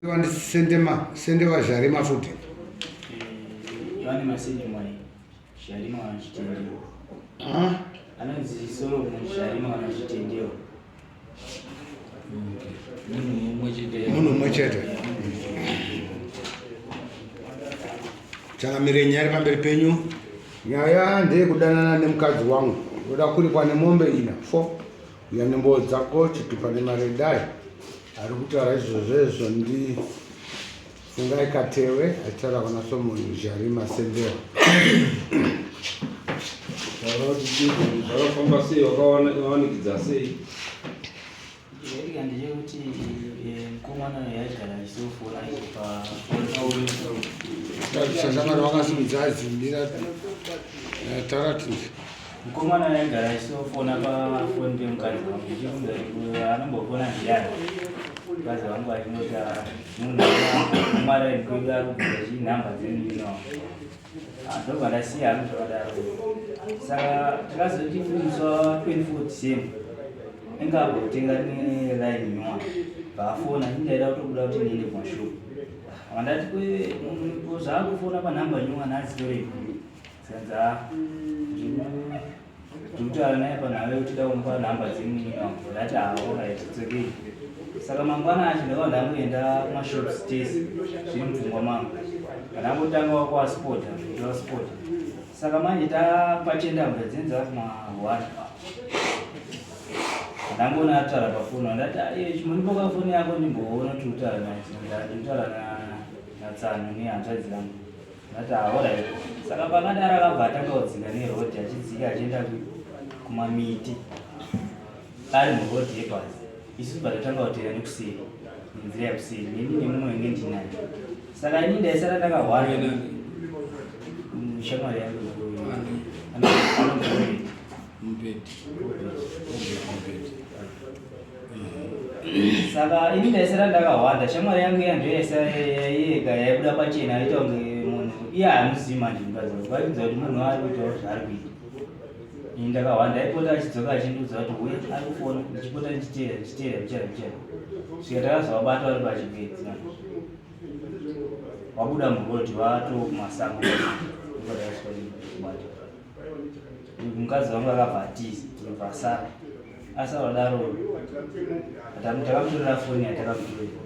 Vandisendema sendewa zharima futi. Vane masendema zharima vanachitendewa. Ah? Anonzi Solomon zharima vanachitendewa. Munhu mumwe chete. Munhu mumwe chete. Changamire nyaya iri pamberi penyu. Nyaya ndeyekudanana nemukadzi wangu. Ndoda kuripwa nemombe ina 4 uya nemboo dzako chitupa nemari dai. Ari kutaura izvozvo izvo ndi Fungai Katewe achitaura kuna Solomon Zharima Sendewa. Taura kuti chii zvakafamba sei wakawanikidza sei? Chakaitika ndechekuti eh, mukomana uyu aigara achizofona achipa Sashamari wakasimudza azimbira eh, taura tinzi. Mukomana aigara achisofona pafoni pemukadzi wangu ndichibvunza kuti anombofona ndiani. Mukadzi wangu achinoti munhu mumaraini kwedu ari kubvunza chii nhamba dzemunin'ina wangu. Ah, ndobva ndasiya hangu zvakadaro. Saka takazoti musi wa 24 December inga ambotenga rimwe line nyowani paafona ini ndaida kutobuda kuti ndiende kumashopu. Ndati zvaakufona panhamba nyowani adzitorei. Senza ndikutaura naye panhau yekuti da kumupa nhamba dzemunin'ina wangu ndati haa alright it's okay saka mangwana acho ndakava ndangoenda kumashops tese zviri mupfungwa mangu ndangotanga wakuaspota kuaspota saka manje tapachendambwa dzinenge dzakumahwani ndangoona ataura pafoni ndati aye chimondipoka foni yako ndimboona kuti utaura naye ndikutaura natsano nehanzvadzi yangu Ndati alright. Saka pakadaro akabva atanga kudzika neroad achidzika achienda kumamiti ari muroad yepasi. Isusu patatanga kuteera nekuseri nenzira yekuseri neni nemumwe wenge ndinaye. Saka ini ndaisara ndakahwara shamwari yangu anonzi Mubhedhi. Mubhedhi. Saka ini ndaisara ndakahwanda shamwari yangu iya ndiyo yaisayega yaibuda pachena aita kunge munhu iye hamuzivi manje mukadzi wangu vaibvunza kuti munhu ari kuitawo zvaari kuita ini ndakahwanda aipota achidzoka achindiudza kuti uye ari kufona ndichipota ndichiteera ndichiteera ndichera ndichera svika takazovabata vari pachigedzi manje wabuda muroad vato kumasango kubata mukadzi wangu akabva atiza ndobva asara asara daro takamutorera foni yatakamutorera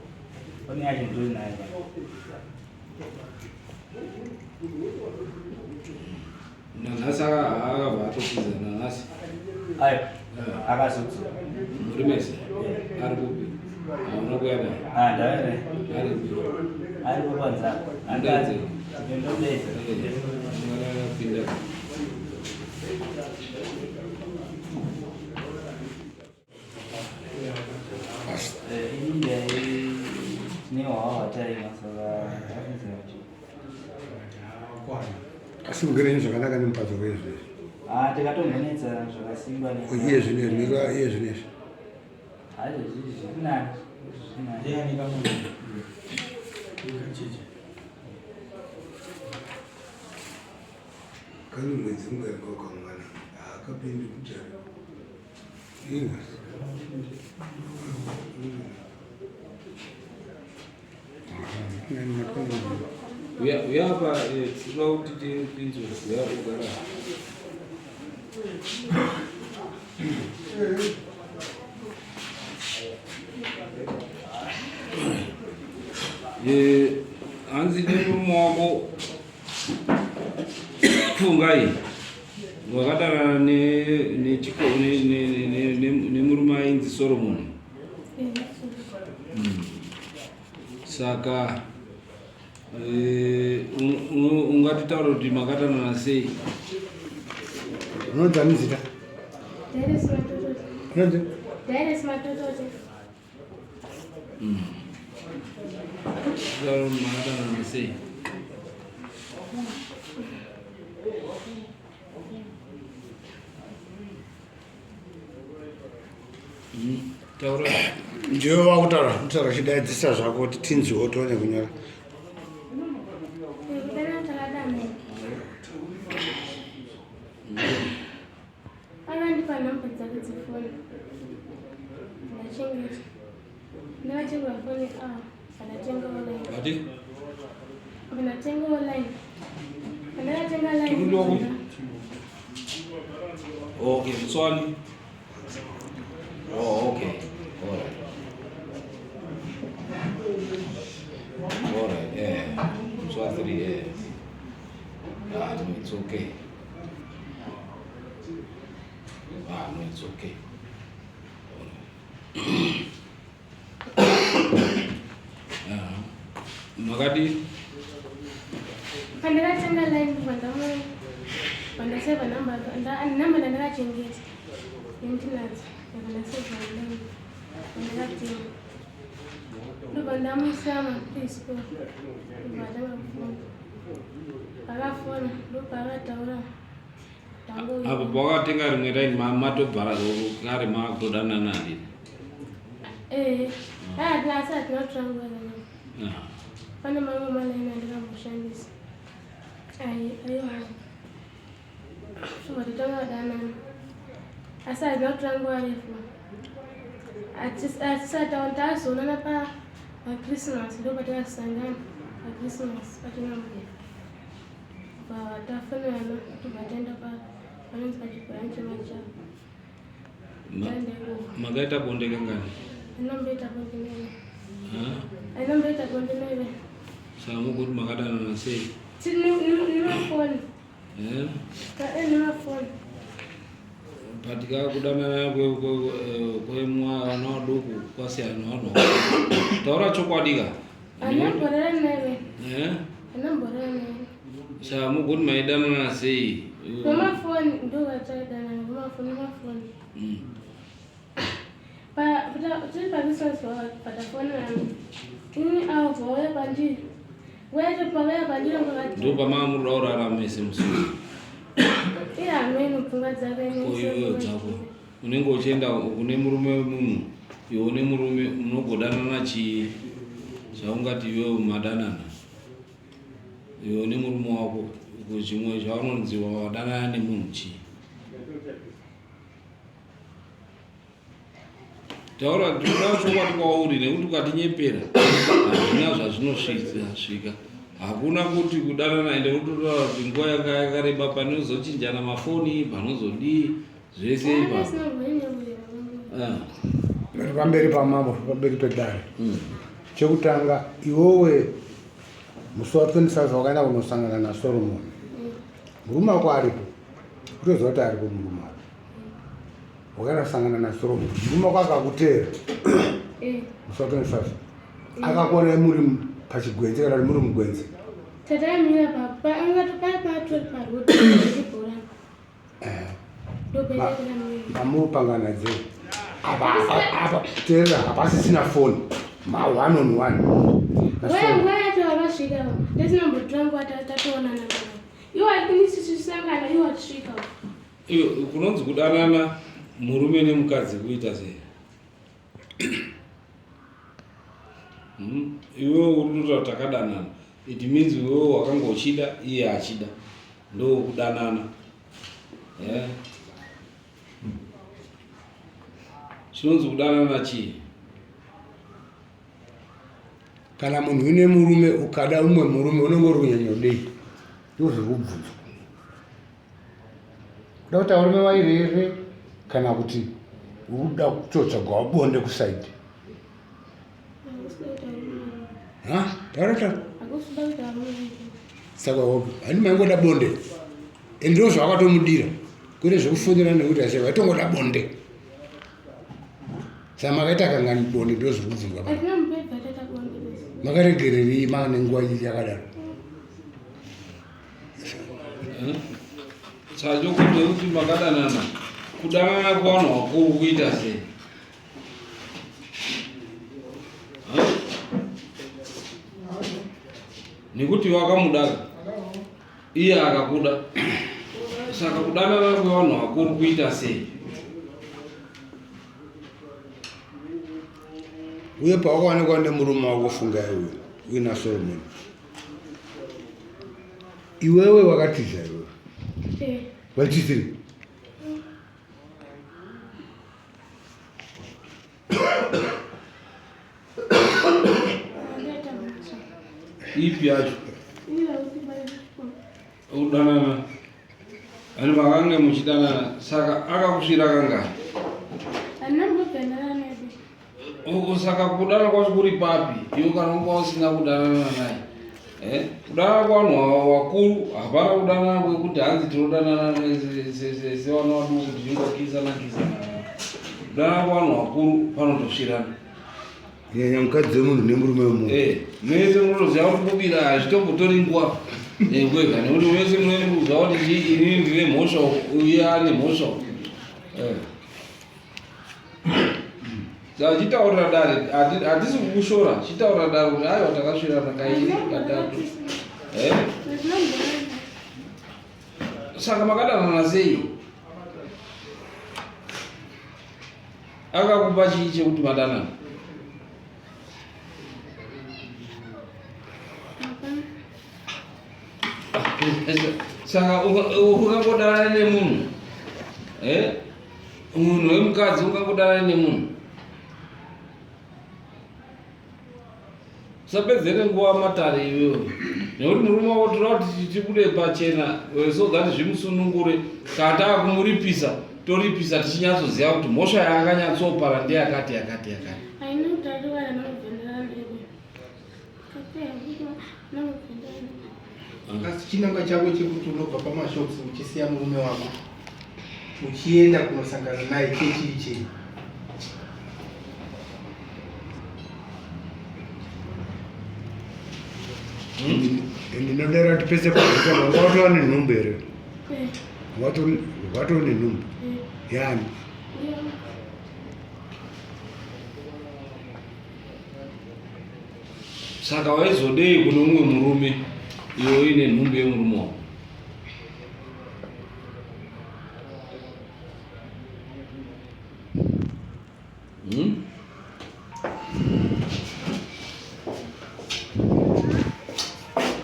foni yacho nditori nayo nanhasi akabva atotiza nanhasi ayo akazodzoka muri mese ari kupi hauna kuya naye ah, ndauya naye ari kupi ari kupanza Mudaidze. ndomudaidza Pinda. Ini ndai tine hwawa hwataima saka ndafunzira kuti Asi mugerenyi zvakanaka nemukadzi wako izvezvi. Ah, tikatombonetsa zvakasimba Iye zvinezvi, mira iye zvinezvi. Hazvo zviri nani. Zviri nani. Ndiani kamunhu? Kacheche. Kane mwedzi mungani kwakamwana haakapindi kujari. Inga. Uya uya apa eh, tinoda kuti tinzwe uya ugara. Eh, hanzi nemurume wako Fungai wakadanana nemurume ainzi Solomon. Saka eh, ungatitaura kuti makadanana sei? Unonzi ani zita? Dennis Matotote. Unonzi? Dennis Matotote. Taura kuti makadanana sei? Taura. Ndiwe wakutaura, kutaura uchidaidzisa zvako kuti tinzwewo tione kunyora. Kudana takadana. Akandipa nhamba dzake dzefoni. Ndachengeta. Ndakachengeta foni ah. Pandatenga online. Vati? Pandatenga online. Pandakatenga line. Tiri kupi? Okay, mutswani. Oh, okay. All right. All right, yeah. Mutswa 3, yeah. Ah, no, it's okay. Ah, no, it's okay. All right. Ah, makadii? Pandakatenga line pandamu pandaseva namba namba ndandakachengeta yandinadzo pandaseva line pandakatenga ndobva ndamuisa maplease call ndobva atanga kufona akafona ndopaakataura Apo pawakatenga rimwe raini matobhara kare makutodanana handiti? Eh, asi hatina kutora nguva yakanaka. Pane mamwe malaini andakamboshandisa. Aiwa. Tobva tatanga kudanana. Asi hatina kutora nguva refu. Hatisati tazoonana pa paChristmas ndopatakasangana paChristmas pachinambuya. Bva tafonerana tobva taenda panonzi pachibhorani chemachava. Taenda ikoko. Makaita bonde kangani? Andinamboita bonde naive. Ha? Andinamboita bonde naive. Saka mukuti makadanana sei? Nemafoni. Eh? Nemafoni. But kakudanana kwemwana waduku kwasiyana nevanhu vakuru. Taura chokwadi ka. Andinamborara naive. Eh? Andinamborara naive. Saka mukuti maidanana sei? Nemafoni ndokataidanana nemafoni nemafoni. Tiri paChristmas patafonerana. Ini avo vauya pandiri. Wete pavaya pandiri vakati Ndopamanga muri kuda kurara mese musi uyu. Iye hameno pfungwa dzake Ko iwewe dzako unenge uchienda kune murume wemunhu iwe une murume munogodanana chii zvaungati iwewe madanana iwe une murume wako chimwe chaunonzi wadanana nemunhu chii taura tinoda chokwadi kwauri nekuti ukatinyepera hazvina zvazvinosvika hakuna kuti kudanana ende utotaura kuti nguva yanga yakareba panozochinjana mafoni panozodii zvese ipapo ah. Pamberi pamambo pamberi pedare Chekutanga iwewe musi wa 25 wakaenda kunosangana naSolomon. Murume wako aripo. Kutoziva kuti aripo murume wako. Wakaenda kusangana naSolomon. Murume wako akakuteera. Musi wa 25. Akakuona muri pachigwenzi kana kuti muri mugwenzi. Tatamira papa angati patori paroad chibhorani. Mamupangana dze apa apa teerera hapasisina foni ma one on one. Nguva yacho vakasvika tisina mbotora nguva tatoonana iwo atisisangana iwo achisvika. Iyo kunonzi kudanana murume nemukadzi kuita sei? Iwewe uri kutotaura takadanana it means iwewe wakanga uchida iye achida ndokudanana yeah. Chinonzi kudanana chii? Kana munhu une murume ukada umwe murume unenge uri kunyanyodei? Ndozviri kubvunzwa. Kuda kuti varume vairi here kana kuti uri kuda kutotsvagawo bonde kusaidi? Ha? Taura taura. Saka hani maingoda bonde. Ende ndizvo zvavakatomudira. Kwete zvekufonera nekuti asi vaitongoda bonde. Saka makaita kangani bonde ndizvo zviri kubvunzwa pano. Makaregererei mane nguva yakadaro? Saka chokuti kuti makadanana kudanana kwavanhu vakuru kuita sei? Nekuti wakamuda iye akakuda, saka kudanana kwevanhu vakuru kuita sei? Uye pawakaonekwa nemurume wako funga iwe uina Solomon iwewe wakatiza iwewe eh. Waitiziri Ipi yacho? Kudanana. Ani makange muchidanana saka akakusvira kangani? Uku saka kudana kwacho kuri papi? Iwe kana unga usina kudanana naye. Eh? Kudanana kwavanhu wakuru hapana kudanana kwekuti hanzi tinodanana sevana vaduku tichingokisana kisana. Kudanana kwavanhu vakuru panotosvirana. Kunyanya mukadzi wemunhu nemurume wemunhu. Eh, mese munotoziva kuti kubira hazvitombotori nguva eh, kwega nekuti mese munenge kuziva kuti chii inini ndine mhosva uye ane mhosva. Eh. Saka chitaurira dare hatisi kukushora chitaurira dare kuti aiwa takasvirana kairi katatu. Eh? Saka makadanana sei? Akakupa chii chekuti madanana? Saka ukangodanana nemunhu eh? Munhu wemukadzi ungangodanana nemunhu usapedzere nguva matare iwewe nekuti murume wako toda kuti tibude pachena eh, so that zvimusunungure kana taakumuripisa toripisa tichinyatsoziva kuti mhosva yaakanyatsopara ndeyakati yakati yakati. Asi chinangwa chako chekuti unobva pamashops uchisiya murume wako uchienda kunosangana naye chechiri chei? Ndinodera kuti pese paita wanga watova nenhumbu here? Watova nenhumbu yani? Saka waizodei kune umwe murume iwe uine nhumbu yemurume wako? Hmm?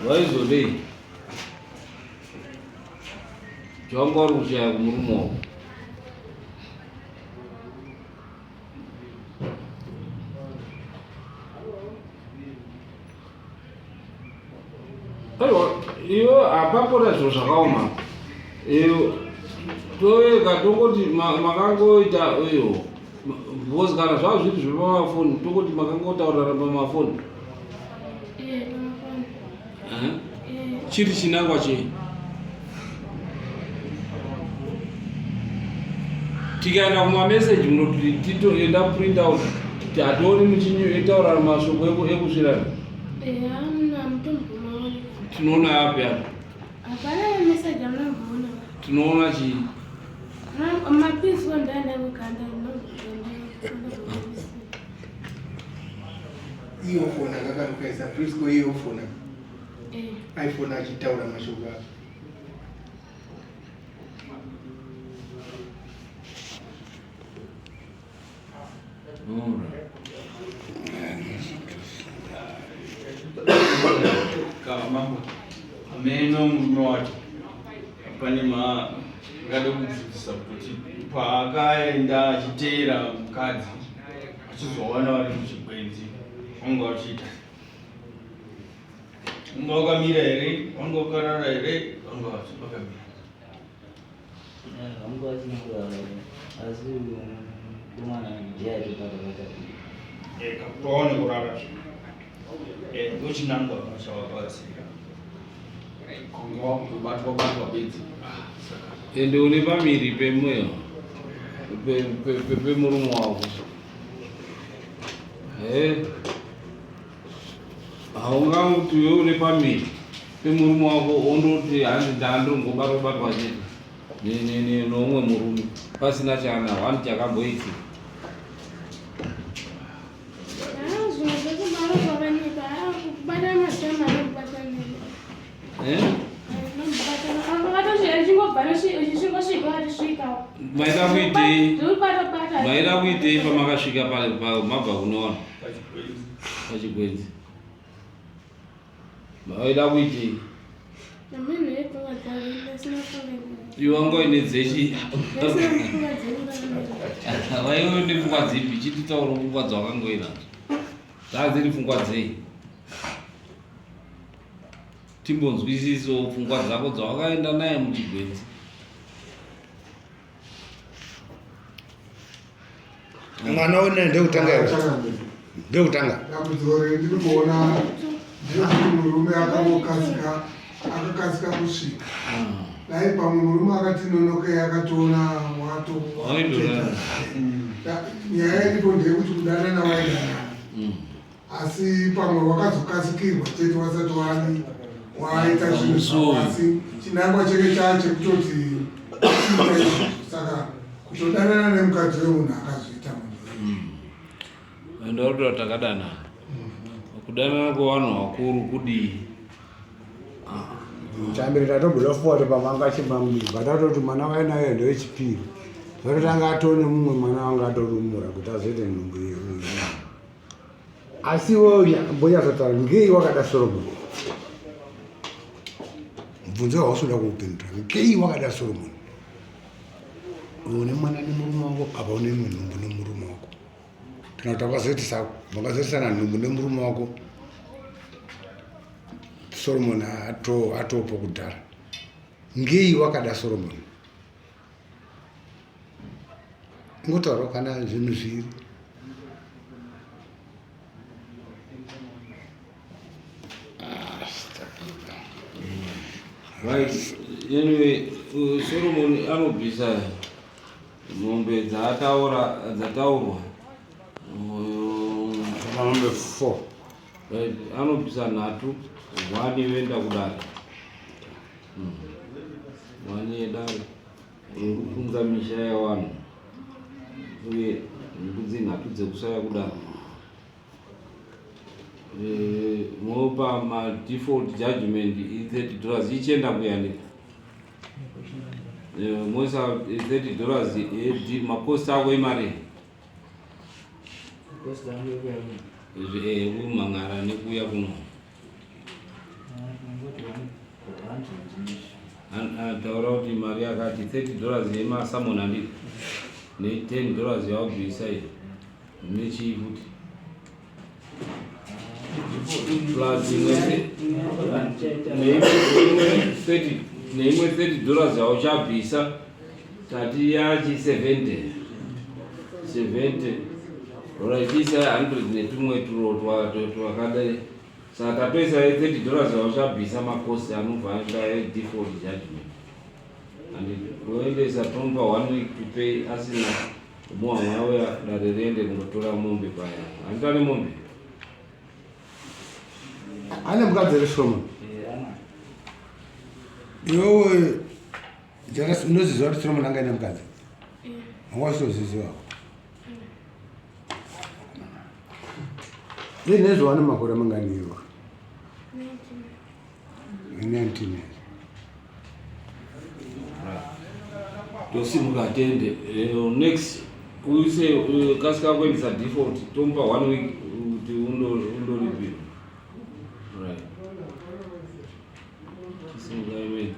Waizodei? Chawanga uri kushaya kumurume wako? Aiwa, iwe hapapora zviro zvakaoma. Iyo toega tongoti makangoita iyo because kana zvava zviri zvepamafoni tongoti makangotaurirana pamafoni. Eh, pamafoni. Eh? Chiri chinangwa chei? Tikaenda kumameseji munoti titoenda print out hationi muchitaura mashoko ekusvirana. Tinoona api apo? Hapana message amunomboona. Tinoona chii? Mapisi ndaenda kukanda Iyo fona kakanukaisa Prisco iyo fona. iPhone achitaura mashoko ake. Mambo ameno murume wacho pane maangade kubvunzisa kuti paakaenda achiteera mukadzi achizowana vari muchigwenzi wanga vachiita Wanga wakamira here? Wanga wakarara here? Wanga wakamira. Wanga wasina kurara asi mukomana ndiye aitotaka vata. Eh, kakutoona kurara zve. Eh, ndochinangwa chawakabatsira. Konge wakutobatwa batwa bedzi. Ah, saka. Ende une pamiri pemweya pemurume wako. Eh. Haunganguti iwe une pamiri pemurume wako ondoti hanzi ndandongobatwa batwa chete noumwe murume pasina chana one chakamboitika. Eh? Maida kuitei? Maida kuitei pamakasvika mabva kunoona? Pachigwenzi. Maida kuitei? Iwe wanga uine dzechi waive une pfungwa dzipi? Chititaura pfungwa dzawakanga uinadzo. Dzaa dziri pfungwa dzei? Timbonzwisisawo pfungwa dzako dzawakaenda naye muchigwenzi. Mwana une ndekutanga here? Ndekutanga. Dambudziko riri ndiri kuona nderekuti murume akangokasika akakasika kusvika. Dai pamwe murume akati nonokei akatoona wato. Waitoona. Nyaya iripo ndeyekuti kudanana waidanana. Asi pamwe wakazokasikirwa chete wasati wani waita zvinhu zvako, asi chinangwa cheke chaa chekutoti chiita izvozvo. Saka kutodanana nemukadzi wemunhu akazviita munhu iyeye. Ndakuti takadanana. Kudanana kwevanhu vakuru kudii? Chambere tatobuda fuwati pamanga chimamubva tatoti mwana wainaye ndewechipiri. Zvatotanga atone mumwe mwana wanga atorumura kuti azoite nhumbu iyoyo. Asi iwewe mbonyatsotaura ngei wakada Solomon? Mubvunzo hausi kuda kuupindura. Ngei wakada Solomon? Une mwana nemurume wako apa une imwe nhumbu nemurume wako. Kana kuti wakazoitisa makazoitisana nhumbu nemurume wako Solomon ato atopo kudhara. Ngei wakada Solomon? Ingotaurawo kana zvinhu zviri. Right. Anyway, Solomon anobvisa mombe dzaataura dzataurwa. Mombe 4. Right. Anobvisa nhatu, one yoenda kudare. One yedare. Yekupunza misha yevanhu uye mbudzi nhatu dzekusaya kudaro. Eh, mopa madefault judgment i30 dollars ichienda kuyanika eh, moisa 30 dollars eh, makosti ako imari kumhan'ara nekuuya kuno Taura kuti mari yakati 30 dollars yemasamon handiti ne 10 dollars yaubvisa iyi nechii futi plus imwe neimwe 30 dollars yauchabvisa tati yachi 70 70 right isa 100 netumwe turo twakadai Saka tatoisa 30 dollars yauchabvisa makosi anobva aenda edefault judgment and voendesa tomupa one week to pay asina kumuwa mwana uya dare riende kundotora mombe paya handiti ane mombe ane mukadzi here Solomon iwewe Jairus unoziziva kuti Solomon anga aine mukadzi wanga usitoziziva Iye nezvo ane makore mangani iwo? 19 years. Tosimuka tende. Eh, next uise eh, kasika kuendesa default tomupa one week kuti undoripira. Right. Chisimuka imene.